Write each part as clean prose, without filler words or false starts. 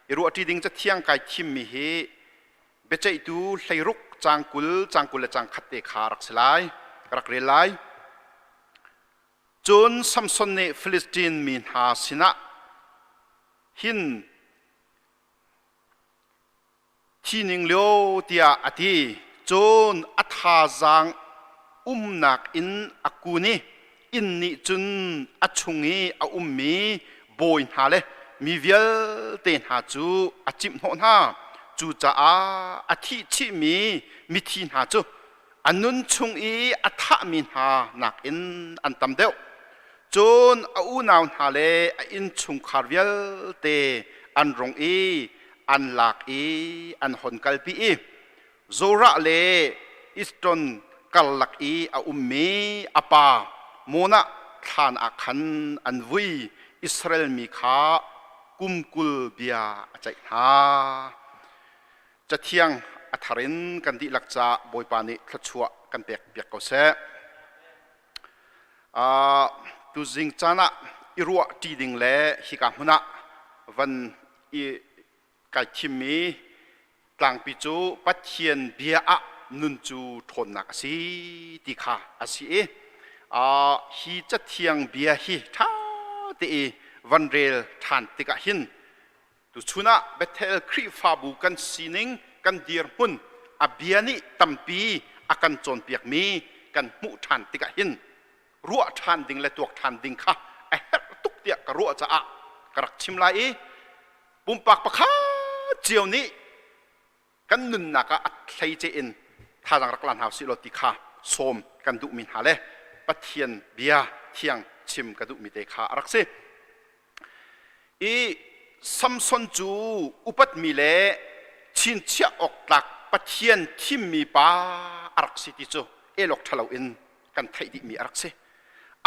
I ruahṭi ding cathiang kai thimmi hi biaceihtu hleiruk caang 20, caang 20 le caang khat te kha rak si lai. Ka rak rel lai. Cun Samson nih Filistin mi hna sinah hin Thi ning lio tiah a ti. Cun a thazaang umnak in a kun i inn nih cun a chung i a ummi bawi hna le mi vialte hna cu a cimhhnawh hna. Cucaah a thih chihmi mithi hna cu a nun chung i a thahmi hna nakin an tam deuh. Cun a unau hna le a innchungkhar vialte an rung i an lak i an hon kalpi i Zorah le Iston karlak i a ummi a pa Monah thlan ah khan an vui. Israel mi kha kum 20 bia a ceih hna. Cathiang a thar in kan dihlak caah Bawipa nih thluachuah kan pek piak ko seh. Tuzing caan ah i ruah ṭi ding le hika hmun ah van i kai thimmi tlangpi cu Pathian bia ah nun cu ṭhawnnak a si ti kha a si i hi cathiang bia hi ṭha te i van rel ṭhan tikah hin Tuchun ah Bethel Khrihfabu kan sining, kan dirhmun, a bia nih tampi a kan cawnpiakmi kan hmuh ṭhan tikah hin ruah ṭhan ding le tuak ṭhan ding kha a herh tuk tiah ka ruah caah ka rak chim lai i pumpak pakhat cio nih kan nunnak ah a hleice in thazaang rak la hna usih law ti kha sawm kan duhmi hna le Pathian bia thiang chim ka duhmi te kha a rak si. I Samson cu upatmi le chinchiah awk tlak Pathian thimmi pa a rak si ti cu elawk ṭhalo in kan theih dihmi a rak si.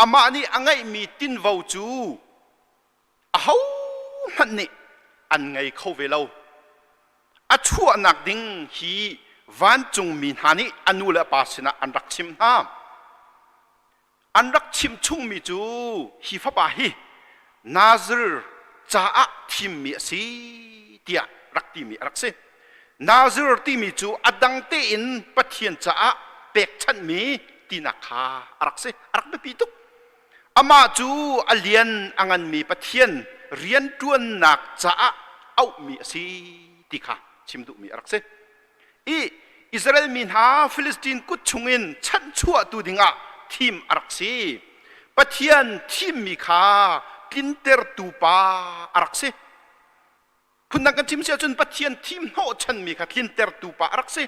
Amah nih a ngeihmi tinvo cu ahohmanh nih an ngei kho ve lo. A chuahnak ding hi vancungmi hna nih a nu le a pa sinah an rak chimh hna. An rak chimh chungmi cu hi fapa hi Nazir caah thimmi a si tiah rak timi a rak si. Nazir timi cu a dang tein Pathian caah pekchanhmi tinak kha a rak si. A rak biapi tuk. Amah cu a lian a nganmi Pathian rianṭuannak caah auhmi a si ti kha chim duhmi a rak si. I Israel mi hna Filistin kut chungin chanhchuahtu dingah thim a rak si. Pathian thimmi kha tlintertu pa a rak si. Phundang kan chim si ahcun Pathian thim hnawhchanmi kha tlintertu pa a rak si.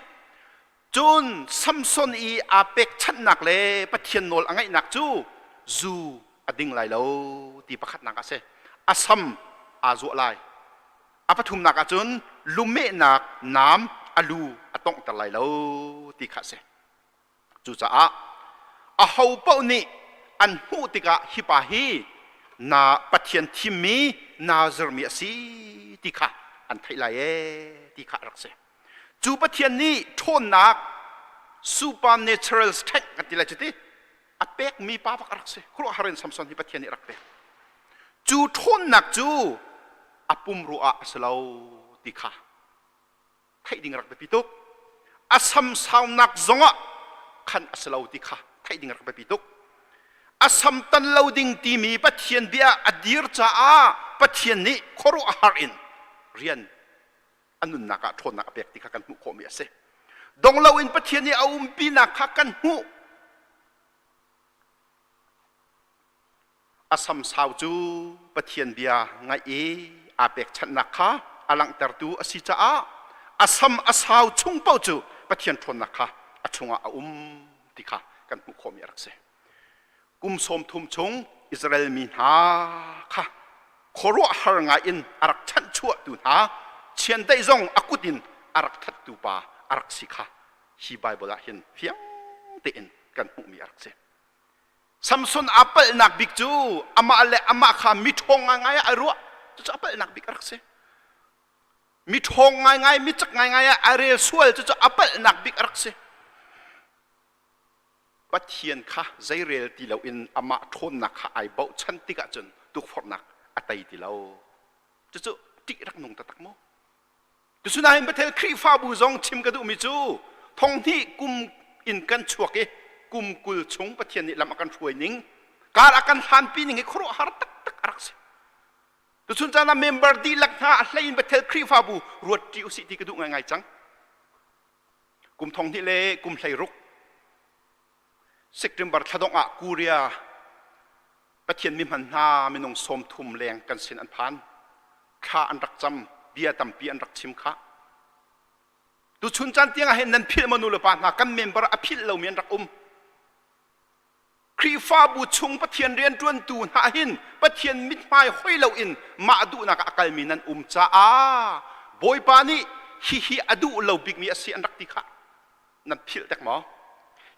Cun Samson i aa pekchanhnak le Pathian nawl a ngaihnak cu zu a ding lai lo ti pakhatnak a si. A sam aa zuah lai. A pathumnak ah cun lumehnak naam a lu a tonghter lai lo ti kha a si. Cucaah aho paoh nih an hmuh tikah hi pa hi na Pathian thimmi Nazir mi a si ti kha an theih lai ee ti kha a rak si. Cu Pathian nih ṭhawnnak supernatural strength kan ti lai cu ti a pekmi pa bak a rak si. Khuaruahhar in Samson hi Pathian nih a rak pek. Cu ṭhawnnak cu a pumrua ah a si lo ti kha theih ding rak biapi tuk. A samsaunak zongah khan a si lo ti kha theih ding rak biapi tuk. A sam tan lo ding timi Pathian bia a dir caah Pathian nih khuaruahhar in rian a nunnak ah ṭhawnnak a pek ti kha kan hmuh khawhmi a si. Dong loin Pathian nih a umpinak kha kan hmuh. A samsau cu Pathian bia ngaih i aa pekchanhnak kha a langhtertu a si caah a sam a sau chung paoh cu Pathian ṭhawnnak kha a chungah a um ti kha kan hmuh khawhmi a rak si. Kum 30 chung Israel mi hna kha khuaruahhar ngai in a rak chanhchuahtu hna chiandeih zong a kut in a rak thattu pa a rak si kha hi Baibal ah hin fiang tein kan hmuhmi a rak si. Samson aa palhnak bik cu amah le amah kha miṭhawng ngaingai ah ai ruah. Cucu a palhnak bik a rak si. Miṭhawng ngaingai, micak ngaingai ah ai rel sual cucu a palhnak bik a rak si. Pathian kha zeirel ti loin amah ṭhawnnak kha ai bochan tikah cun tukforhnak a tei ti lo. Cucu Ṭih rak nung taktak maw? Tuchun Bethel Khrihfabu zong chim ka duhmi cu thonghnih kum in kan chuak i kum 20 chung Pathian nih lam a kan hruai ning kar a kan hlanpi ning hi khuaruahhar taktak a rak si. Tuchun caan ah member dihlak hna a hlei in Bethel Khrihfabu ruat ṭi usih ti ka duh ngaingai cang. Kum 12 le kum 16 September thla dongh ah Korea Pathian mi hman hna minung 30 leng kan sin an phan. Thla an rak cam, bia tampi an rak chim kha. Tuchun caan tiang ah hin nan philh maw nu le pa hna kan member a philh lomi an rak um. Khrihfabu chung Pathian rianṭuantu hna hin Pathian mithmai hoi loin mah duhnak ah a kalmi nan um caah Bawipa nih hihi a duh lo bikmi a si an rak ti kha nan philh dek maw?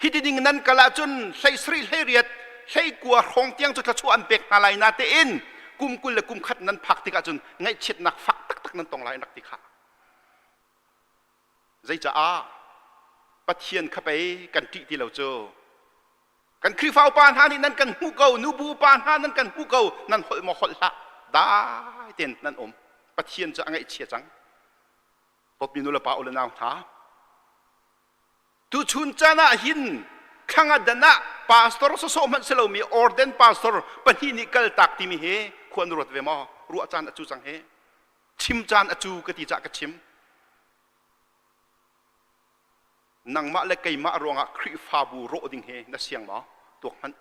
Hiti ding nan kal ahcun hlei sarih 18 hlei kua hrawng tiang cu thluachuah an pek hna lai na tein kum 20 le kum khat nan phak tikah cun ngaihchiatnak fak taktak nan tong lai an rak ti kha. Zeicaah Pathian kha pei kan ṭih ti lo cu. Kan Khrihfa upa hna nih nan kan hmuh ko, nubu upa hna nan kan hmuh ko, nan holh maw holh hlah, dai tein nan um. Pathian cu a ngaihchia cang. Dawtmi nu le pa u le nau hna, tuchun caan ah hin thlangadan ah pastor sawsawh hmanh si lomi orden pastor pahnih nih kaltak timi hi khua na ruat ve maw? Ruah caan a cu cang hi. Chim caan a cu ka ti cah ka chim. Nangmah le keimah ruangah Khrihfabu rawh ding hi na siang maw? Tuak hmanh.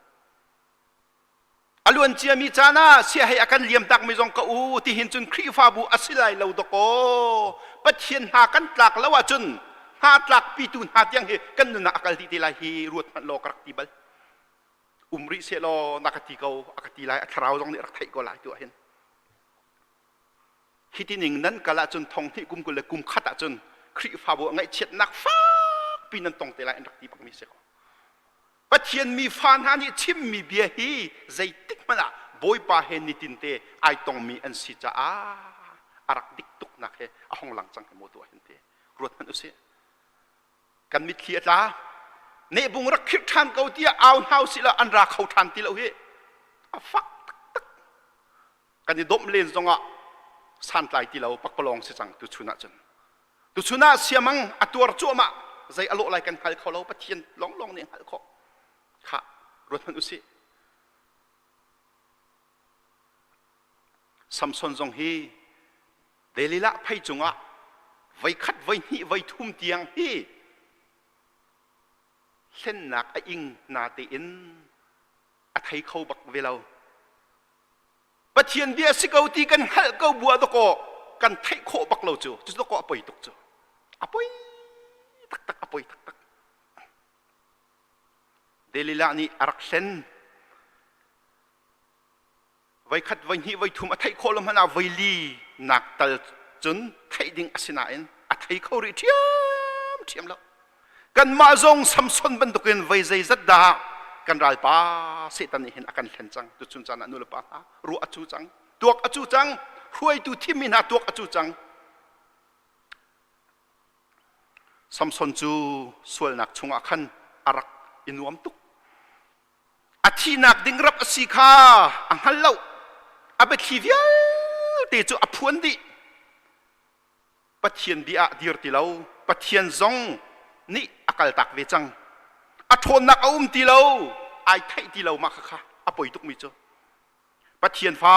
A luan ciami caan ah siahei a kan liam takmi zong ka u tihin cun Khrihfabu a si lai lo dawkaw Pathian hna kan tlak lo ahcun hna tlak pitu hna tiang hi kan nun ah a kal dih te lai hi ruat hmanh law ka rak ti bal. Um rih seh law na ka ti ko a ka ti lai a thlarau zong nih rak theih ko lai tu ah hin. Hiti ning nan kal ahcun thong hnih kum 20 le kum khat ahcun Khrihfabu ah ngaihchiatnak fakpi nan tong te lai an rak ti bakmi si ko. Pathian mi fa hna nih chimmi bia hi zeitik hmanh ah Bawipa he nitin te ai tongmi an si caah a rak dik tuknak he a hong lang cang hi maw tu ah hin te ruat hmanh usih. Kan mitthli a tla. Nehbung rak khirh ṭhan ko tiah au hna usih law an ra kho ṭhan ti lo hi a fak taktak. Kan i domh len zongah santlai ti lo pakpalawng si cang tuchun ahcun tuchun ah siamang a tuar cuahmah zei a lawh lai kan hngal kho lo Pathian lawnglawng nih hngalh khawh kha ruat hmanh usih Samson zong hi Delilah phei cungah voi khat voi hnih voi thum tiang hi hlennak a ing na tein a thei kho bak ve lo Pathian bia si ko ti kan hngalh ko bu ah dawkaw kan theih khawh bak lo cu cu dawkaw a poi tuk cu a poi taktak a poi taktak Delilah nih a rak hlen voikhat voihnih voithum a theih khawh lo hmanh ah voili nak tal cun theih ding a si nain a thei kho rih ṭhiam ṭhiam lo Kanmah zong Samson bantukin voi zeizat dah kan ralpa Satan nih hin a kan hlen cang. Tuchun caan ah nulepa hna ruah a cu cang, tuak a cu cang, hruaitu thimmi hna tuak a cu cang. Samson cu sualnak chungah khan a rak i nuam tuk. A thihnak ding rap a si kha a hngal lo. A biathli vialte cu a phuan dih. Pathian bia ah dir ti lo Pathian zong nih a kaltak ve cang a ṭhawnnak a um ti lo ai theih ti lo mah khakha a poi tukmi cu Pathian fa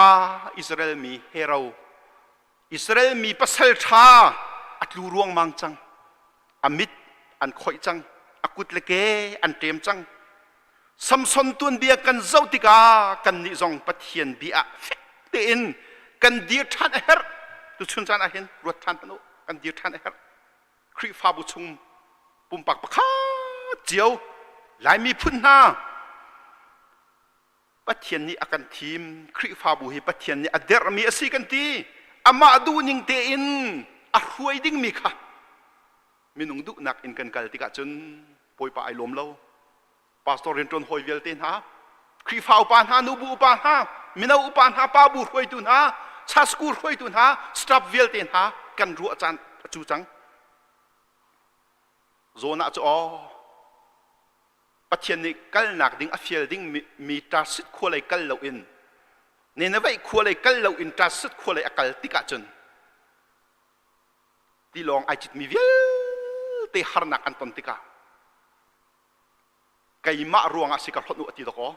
Israel mi hero Israel mi pasal ṭha a tlu ruangmang cang a mit an khoih cang a kut le ke an ṭem cang Samson tuanbia kan zoh tikah kannih zong Pathian bia ah fek tein kan dir ṭhan a herh. Tuchun caan ah hin ruat ṭhan hmanh u, kan dir ṭhan a herh. Khrihfabu chung pumpak pakhat cio Laimi phun hna Pathian nih a kan thim. Khrihfabu hi Pathian nih a derhmi a si kan ti. Amah duhning tein a hruai dingmi kha minung duhnak in kan kal tikah cun Bawipa ai lawm lo. Pastor rianṭuan hawi vialte hna, Khrihfa upa hna, nubu upa hna, mino upa hna, pa bu hruaitu hna, church school hruaitu hna, staff vialte hna kan ruah caan a cu cang. Zawn ah cu aw Pathian nih kalnak ding a fial ding mi Tarsit khua lei kal loin Nineveh khua lei kal loin Tarsit khua lei a kal tikah cun. Tilawng ai citmi vialte harnak an ton tikah keimah ruangah si ka hlonh u a ti dakaw.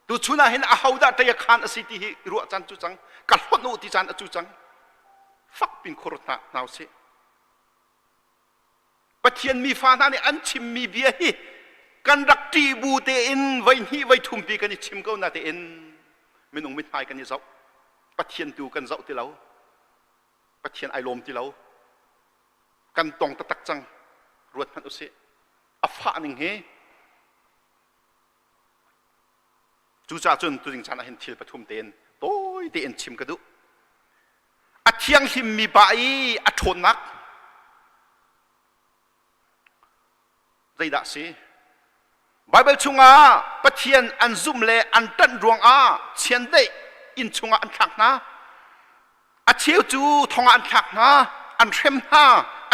Tuchun ah hin ahodah ṭei a khaan a si ti hi ruah caan cu cang, ka hlonh u ti caan a cu cang. Fak pin khur hna hna usih. Pathian mi fa hna nih an chimmi bia hi kan rak ṭih bu tein voi hnih voi thum pi kan i chim ko na tein minung mithmai kan i zoh. Pathian tu kan zoh ti lo. Pathian ai lawm ti lo. Kan tong taktak cang. Ruat hmanh usih. A fah ning hi cucaah cun tuzing caan ah hin thil pathum tein tawi tein chim ka duh. A thianghlimmi pa i a ṭhawnnak zeidah a si? Baibal chungah Pathian an zumh le an ṭanh ruangah chiandeih inn chungah an thlak hna. A cheu cu thong ah an thlak hna, an hrem hna,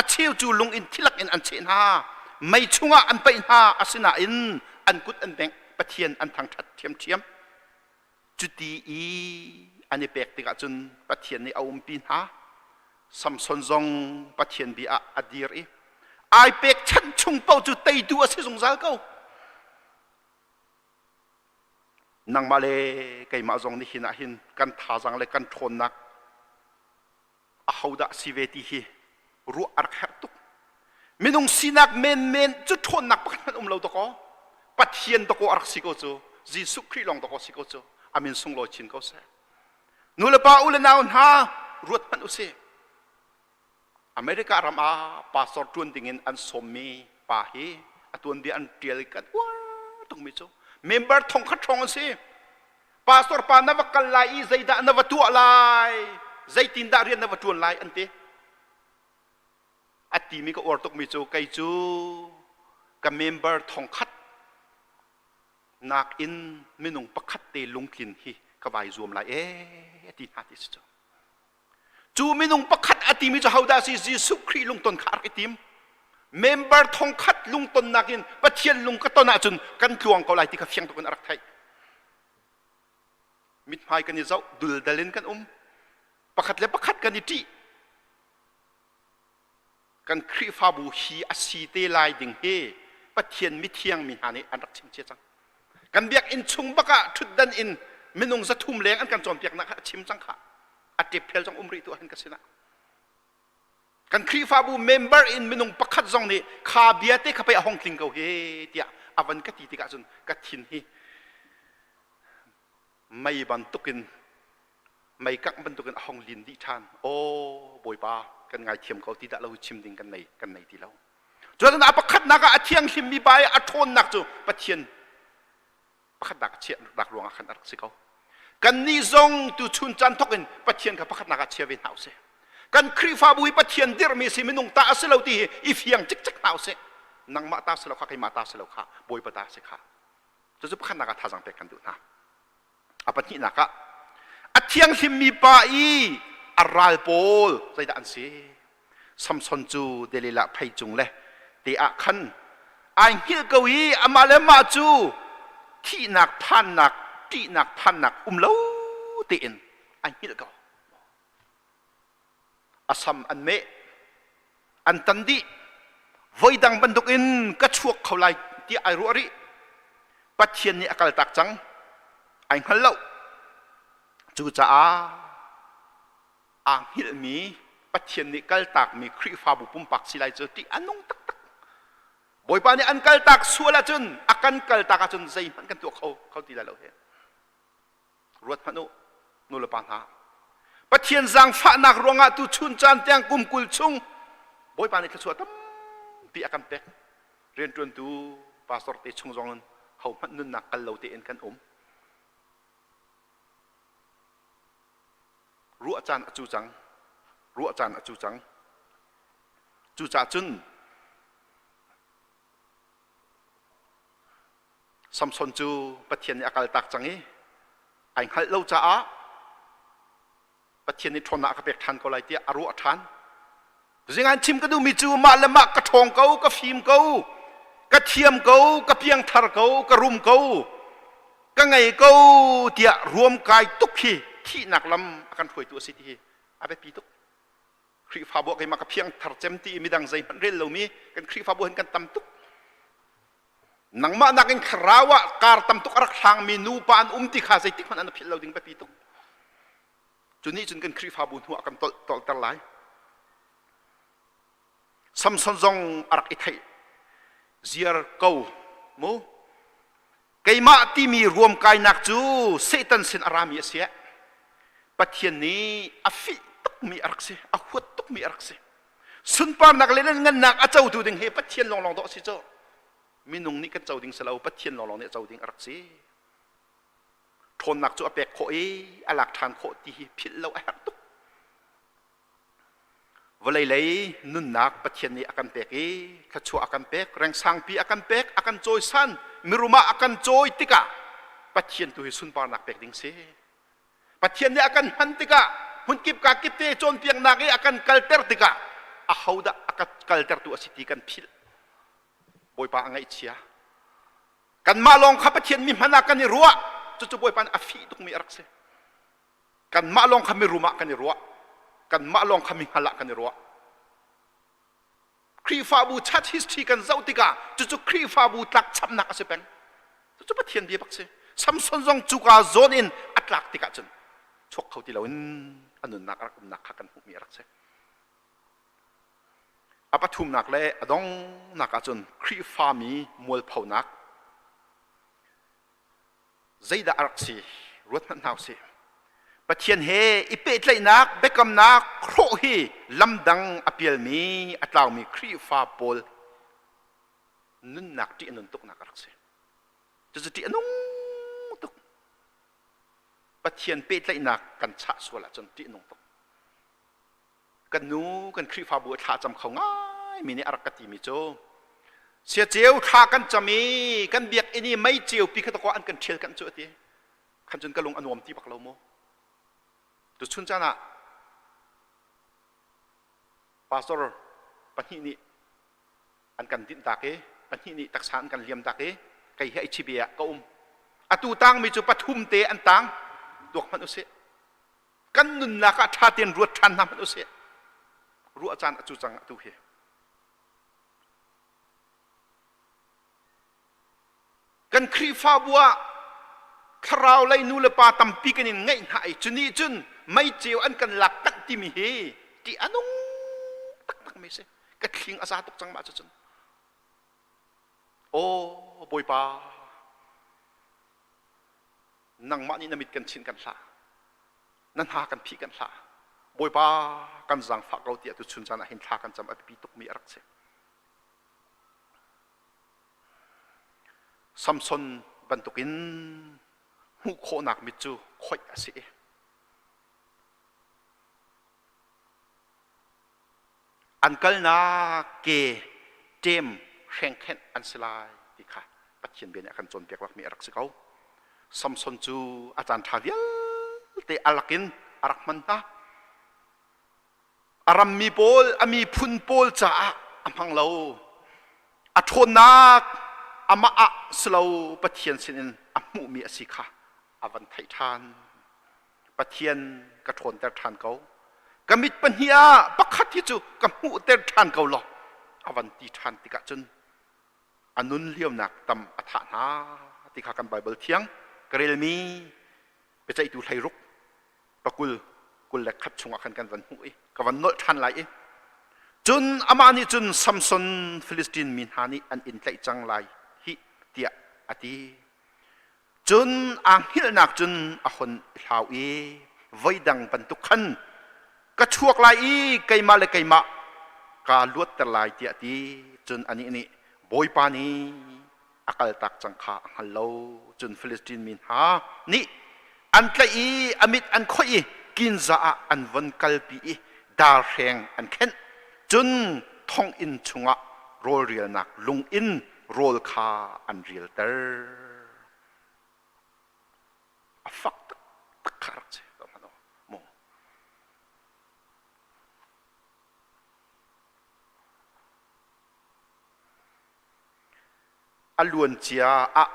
a cheu cu lung in thilak in an cheh hna, mei chungah an paih hna, asinain an kut an bengh, Pathian an thangṭhat ṭhiamṭhiam. Cuti i an i pek tikah cun Pathian nih a umpi hna. Samson zong Pathian bia ah a dir i ai pekchanh chung paoh cu teitu a si zungzal ko. Nangmah le keimah zong nihin ah hin kan thazaang le kan ṭhawnnak ahodah si ve ti hi ruah a rak herh tuk. Minung sinak menmen cu ṭhawnnak pakhat hmanh um lo dakaw. Pathian dakaw a rak si ko cu. Jesuh Khrih lawng dakaw si ko cu. A min sunglawi chin ko seh. Nu le pa u le nau hna ruat hmanh usih. America ram ah pastor ṭuan dingin an sawmmi pa hi a tuanbia an ṭial kan uar tukmi cu member thongkhat hrawng an si. Pastor pa na va kal lai i zeidah na va tuah lai, zeitindah rian na va ṭuan lai an ti. A timi ka uar tukmi cu kei cu ka member thongkhat nakin minung pakhat te lungtlin hi ka vai zuam lai ee a ti hna ti si cu. Cu minung pakhat a timi cu hodah si Jesuh Khrih lungton kha a rak i tim. Member thongkhat lungtonnak in Pathian lung ka ton ahcun kan tluang ko lai ti kha fiang tuk in a rak theih. Mithmai kan i zoh, duldal in kan um. Pakhat le pakhat kan i ṭih. Kan Khrihfabu hi a si te lai ding hi Pathian mithiang mi hna nih an rak chim cia cang. Kan biakinn chung bak ah ṭhutdan in minung 300 leng an kan cawnpiaknak kha a chim cang kha. A ṭepphel zong um rih tu ahhin ka sinah. Kan Khrihfabu member in minung pakhat zong nih kha bia te kha pei a hong tling ko hi tiah a van ka ti tikah cun ka thin hi mei bantukin mei kangh bantukin a hong lin dih ṭhan. Aw Bawipa kan ngaithiam ko ti dah lo chim ding kan nei kan nei ti lo. Cun a pakhatnak ah a thianghlimmi pa i a ṭhawnnak cu Pathian pakhatnak a chiahnak ruangah khan a rak si ko. Kannih zong tu chun caan thawk in Pathian kha pakhatnak ah chia ve hna usih. Kan Khrihfabu hi Pathian dirhmi si minung ta a si lo ti hi i fiang cikcek hna usih. Nangmah ta si lo kha keimah ta si lo kha Bawipa ta si kha. Cucu pakhatnak ah thazaang pek kan duh hna. A pahnihnak ah a thianghlimmi pa i a ral pawl zeidah an si? Samson cu Delilah phei cung le te ah khan ai hngilh ko i amah le mah cu thihnak phannak ṭihnak phannak um lo tein ai hngilh ko. A sam an meh, an tan dih. Voidang bantukin ka chuak kho lai tiah ai ruah rih. Pathian nih a kaltak cang, ai hngal lo. Cucaah aa hngilhmi Pathian nih kaltakmi Khrihfabu pumpak si lai cu ṭih a nung taktak. Bawipa nih an kaltak sual ahcun a kan kaltak ahcun zeihmanh kan tuah kho kho ti lai lo hi. Ruat hmanh u, nu le pa hna. Pathian zaangfahnak ruangah tu chun caan tiang kum 20 chung Bawipa nih thluachuah tampi a kan pek. Rianṭuantu pastor te chung zong in hohmanh nunnak kal lo tein kan um. Ruah caan a cu cang. Ruah caan a cu cang. Cucaah cun Samson cu Pathian nih a kaltak cang i ai hngalh lo caah Pathian nih ṭhawnnak a ka pek ṭhan ko lai tiah a ruah ṭhan. Zingan chim ka duhmi cu mah le mah ka ṭhawng ko, ka fim ko, ka thiam ko, ka piangthar ko, ka rum ko, ka ngei ko tiah ruamkai tuk hi thihnak lam a kan hruaitu a si ti hi a biapi tuk. Khrihfabu ah keimah ka phiang thar cem ti i midang zeihmanh rel lomi kan Khrihfabu hin kan tam tuk. Nangmah nakin thlarau ah kar tam tuk a rak hlangmi nupa an um ti kha zeitik hmanh an philh lo ding biapi tuk. Cu nih cun kan Khrihfabu hnu ah kan tolh tolhter lai. Samson zong a rak i theih ziar ko mu. Keimah timi ruamkainak cu Satan sin a rami a si. Pathian nih a fih tukmi a rak si, a huat tukmi a rak si. Sunparnak le ngannak a cotu ding hi Pathian lawnglawng dawh a si cu. Minung nih kan co ding si lo, Pathian lawnglawng nih a co ding a rak si. Ṭhawnnak cu a pek khawh i a lak ṭhan khawh ti hi philh lo a herh tuk. Vawlei lei nunnak Pathian nih a kan pek i thluachuah a kan pek, rengsangpi a kan pek, a kan cawisan, mirum ah a kan cawi tikah Pathian tu hi sunparnak pek ding si. Pathian nih a kan hman tikah hmunkip ka kip te cawnpiaknak i a kan kalter tikah ahodah a ka kaltertu a si ti kan philh. Bawipa a ngaihchia. Kanmah lawng kha Pathian mi hman ah kan i ruah. Cucu Bawipa nih a fih tukmi a rak si. Kanmah lawng kha mirum ah kan i ruah. Kanmah lawng kha mihngal ah kan i ruah. Khrihfabu church history kan zoh tikah cucu Khrihfabu tlakchamnak a si peng. Cucu Pathian bia bak si. Samson zong cuka zawn in a tlak tikah cun chuak kho ti loin a nunnak a rak umnak kha kan hmuhmi a rak si. A pathumnak le a donghnak ahcun Khrihfami mualphonak zeidah a rak si ruat hmanh hna usih. Pathian he i pehtlaihnak biakamnak hrawh hi lamdang a pialmi a tlaumi Khrihfa pawl nunnak ṭih a nun tuknak a rak si. Cucu ṭih a nung tuk. Pathian pehtlaihnak kan chah sual ahcun ṭih a nung tuk. Kan nu kan Khrihfabu a thla cam kho ngaimi nih a rak ka timi cu siaceu thla kan cam i kan biakinn i mei ceupi kha takaw an kan ṭhial kan cu a ti. Khan cun ka lung a nuam ti bak lo mu. Tuchun caan ah pastor pahnih nih an kan dinh tak i pahnih nih taksa an kan liam tak i kei hi HB ah ka um. Atu tangmi cu pathum te an tang tuak hmanh usih. Kan nunnak ah ṭha tein ruat ṭhan hna hmanh usih. Ruah caan a cu cang atu hi. Kan Khrihfabu ah thlarau lei nu le pa tampi kan in ngeih hna i cu nih cun meiceu an kan lak tanh timi hi ṭih a nung taktak mi si. Ka thling a za tuk cang mah cucun. Aw Bawipa, nangmah nih na mit kan chinh kan hlah. Na hna kan phih kan hlah. Bawipa kan zaangfah ko tiah tuchun caan ah hin thla kan cam a biapi tukmi a rak si. Samson bantukin hmuh khawhnak mit cu khoih a si. An kalnak ke ṭem hrengkhenh an si lai ti kha Pathian bia nih a kan cawnpiak bakmi a rak si ko. Samson cu a caan ṭha vialte a lakin a rak hman hna. A rammi pawl, a miphun pawl caah a hmang lo. A ṭhawnnak amah ah si lo Pathian sinin a hmuhmi a si kha a van theih ṭhan. Pathian ka ṭhawnter ṭhan ko. Ka mit pahnih ah pakhat hi cu ka hmuhter ṭhan ko law a van ti ṭhan tikah cun a nun lionak tam a thah hna ti kha kan Baibal thiang ka relmi biaceihtu hleiruk pakul 21 chungah khan kan van hmuh i ka van nolh ṭhan lai i cun amah nih cun Samson Filistin mi hna nih an in tlaih cang lai hih tiah a ti. Cun aa hngilhnak cun a hon i hlau i voidang bantuk khan ka chuak lai i keimah le keimah kaa luatter lai tiah a ti. Cun anih nih Bawipa nih a kaltak cang kha a hngal lo. Cun Filistin mi hna nih an tlaih i a mit an khoih i kinza ah an von kalpi i darhreng an khenh. Cun thonginn chungah rawlrialnak lung in rawl kha an rialter. A fak taktak kha rak si. Mu. A luancia ah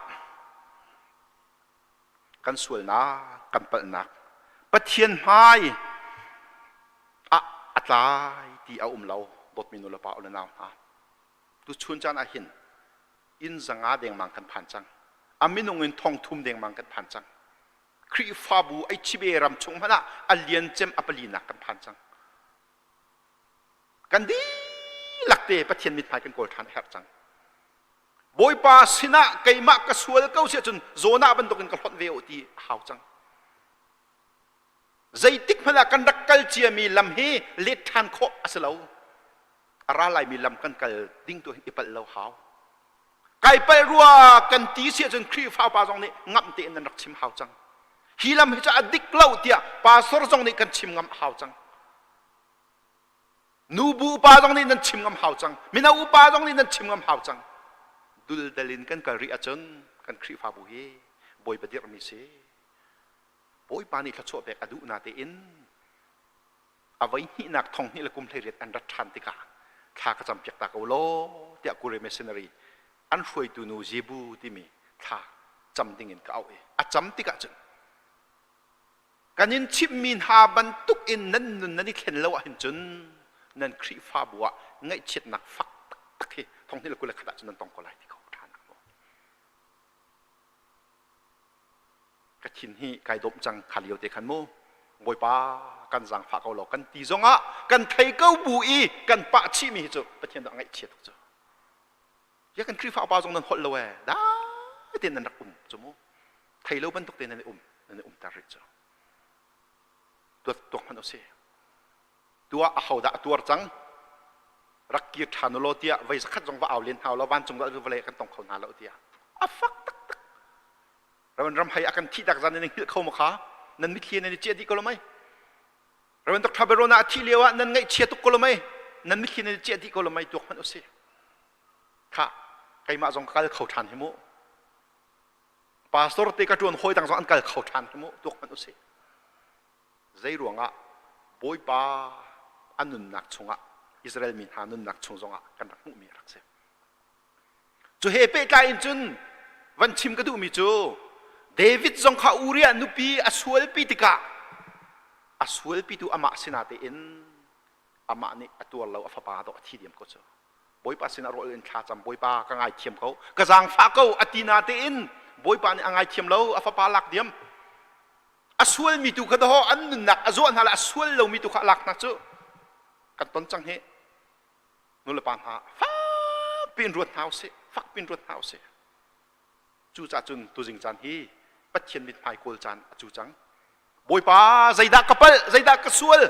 kan sualnak, kan palhnak Pathian hmai ah a tlai ti a um lo dawtmi nu le pa u le nau hna. Tuchun caan ah hin inn zanga dengmang kan phan cang. A minung in thong thum dengmang kan phan cang. Khrihfabu HBA ram chung hmanh ah a lian cem a palinak kan phan cang. Kan dihlak te Pathian mithmai kan kawl ṭhan a herh cang. Bawipa sinah keimah ka sual ko si ahcun Jonah bantukin ka hlonh ve u ti a hau cang. Zeitik hmanh ah kan rak kal ciami lam hi let ṭhan khawh a si lo. A ra laimi lam kan kal ding tu hin i palh lo hau. Kai palh rua kan ti si ahcun Khrihfa upa zong nih ngamh tein nan rak chim hau cang. Hi lam hi cu a dik lo tiah pastor zong nih kan chim ngam a hau cang. Nubu upa zong nih nan chim ngam hau cang. Mino upa zong nih nan chim ngam hau cang. Duldal in kan kal rih ahcun kan Khrihfabu hi Bawipa dirhmi si. Bawipa nih thluachuah pek a duh na tein a voi hnihnak thong hnih le kum 18 an rat ṭhan tikah thla ka campiak ta ko law tiah Kure Missionary an hruaitu nu Jebu timi thla cam dingin ka auh i a cam tikah cun kan in chimhmi hna bantuk in nan nun nan i thlen lo ahhin cun nan Khrihfabu ah ngaihchiatnak fak taktak hi thong hnih le 21 ah cun nan tong ko lai ti ko ṭhan ah ka thin hi kai dawm cang kha lio te khan mu Bawipa kan zaangfah ko law kan ti zongah kan thei ko bu i kan pah chihmi hi cu Pathian dah ngaihchia tuk cu ya kan Khrihfa upa zong nan holh lo ee dai tein nan rak um cu mu thei lo bantuk tein nan i um nan i umter rih cu tuat tuak hmanh usih tuah ahodah a tuar cang rak kir ṭhan u law tiah vei zakhat zong va au len hna law vancung dah vawlei kan tong kho hna lo tiah a fak taktak Rawan ram hai a kan thih tak zan nan hngilh kho ma kha nan mitthli nan i ciah dih ko lo mei Rawan Dr. Berona a thih lio ah nan ngaihchia tuk ko lo mei nan mitthli nan i ciah dih ko lo mei tuak hmanh usih kha keimah zong ka kal kho ṭhan hi mu pastor te ka ṭuan hawi dang zong an kal kho ṭhan hi mu tuak hmanh usih zei ruangah Bawipa a nunnak chungah Israel mi hna nunnak chung zongah kan rak hmuhmi a rak si cu he pehtlai in cun van chim ka duhmi cu David zong kha Uriah nupi a sualpi tikah a sualpitu amah sinah tein amah nih a tuar lo a fapa dawh a thi diam ko cu Bawipa sinah rawl in thla cam Bawipa ka ngaithiam ko ka zaangfah ko a ti na tein Bawipa nih a ngaithiam lo a fapa lak diam a sualmi tu kha daw an nunnak a zuah hna le a sual lomi tu kha a lak hna cu kan ton cang hi nulepa hna fak piin ruat hna usih fak piin ruat hna usih Cucaah cun tuzing caan hi Pathian mithmai kawl caan a cu cang. Bawipa zeidah ka palh, zeidah ka sual?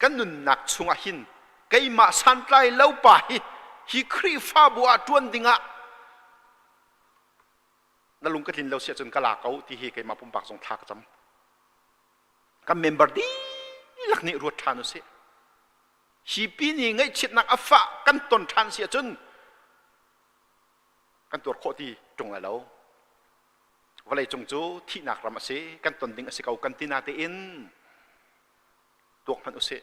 Kan nunnak chungah hin keimah santlai lo pa hi hi Khrihfabu ah ṭuan dingah na lung ka tlin lo si ahcun ka la ko ti hi keimah pumpak zong thla ka cam. Kan member dihlak nih ruat ṭhan usih. Hi pin i ngaihchiatnak a fah kan ton ṭhan si ahcun kan tuar khawh ti ṭung lai lo. Vawleicung cu thihnak ram a si, kan ton ding a si ko kan ti natein tuak hmanh usih.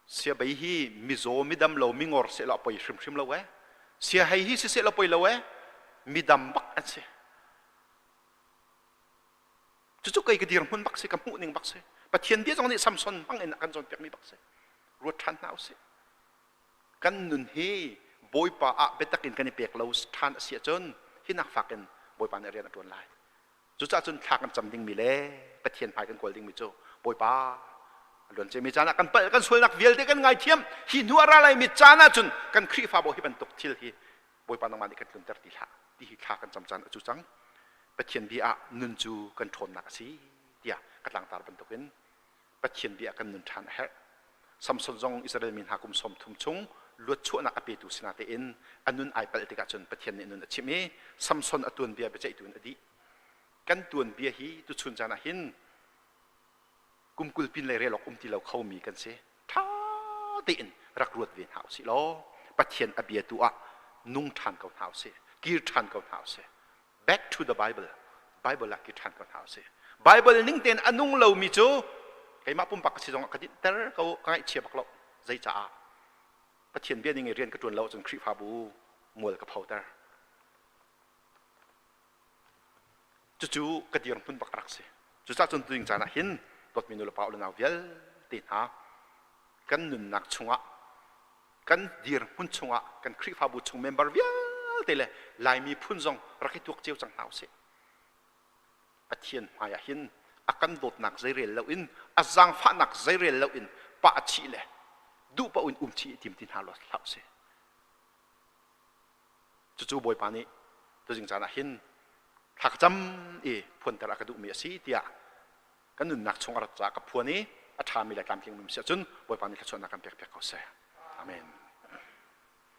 Siabei hi mizaw midam lo mingor seh law a poi hrimhrim lo ee. Siahei hi siseh law poi lo ee. Midam bak an si. Cucu kei ka dirhmun bak si, ka hmuh ning bak si. Pathian bia zong nih Samson hmang in a kan cawnpiakmi bak si. Ruat ṭhan hna usih. Kan nun hi Bawipa ah biatak in kan i pek lo ṭhan a si ahcun hi nak fak in Bawipa nih rian a ṭuan lai. Cucaah cun thla kan cam dingmi le Pathian hmai kan kawl dingmi cu Bawipa a luan ciami caan ah kan palh kan sualnak vialte kan ngaithiam hi hnu a ra laimi caan ah cun kan Khrihfabu hi bantuk thil hi Bawipa nangmah nih kan tlunter ti hlah ti hi thla kan cam caan a cu cang. Pathian bia ah nun cu kan ṭhawnnak a si tiah ka tlangtar bantukin Pathian bia kan nun ṭhan a herh. Samson zong Israel mi hna kum 30 chung luatchuahnak a petu si natein a nun ai palh tikah cun Pathian nih nun a chimh i Samson a tuanbia biaceihtu in a dih. Kan tuanbia hi tuchun caan ah hin kum 20 pin lei rel awk um ti lo khomi kan si. Ṭha tein rak ruat ve hna usih law Pathian a bia tu ah nung ṭhan ko hna usih, kir ṭhan ko hna usih. Back to the Bible. Bible ah kir ṭhan ko hna usih. Bible ning tein a nung lomi cu keimah pumpak ka si zongah ka dinhter ko ka ngaihchia bak lo. Zei caah? Pathian bia ning i rian ka ṭuan lo ahcun Khrihfabu mual ka photer. Cucu ka dirhmun bak a rak si. Cucaah cun tuing caan ah hin Dawtmi nu le pa u le nau vialte hna kan nunnak chungah kan dirhmun chungah kan Khrihfabu chung member vialte le Laimi phun zong rak i tuak cio cang hna usih. Pathian hmai ah hin a kan dawtnak zeirel loin a zaangfahnak zeirel loin pah chih le duh paoh in um chih i tim ti hna hlah usih. Cucu Bawipa nih tuzing caan ah hin thla ka cam i phuanter a ka duhmi a si tiah kan nunnak chung a rat caah ka phuan i a ṭhami le tlamtling mi si ahcun Bawipa nih thluachuahnak kan pekpiak ko seh. Amen.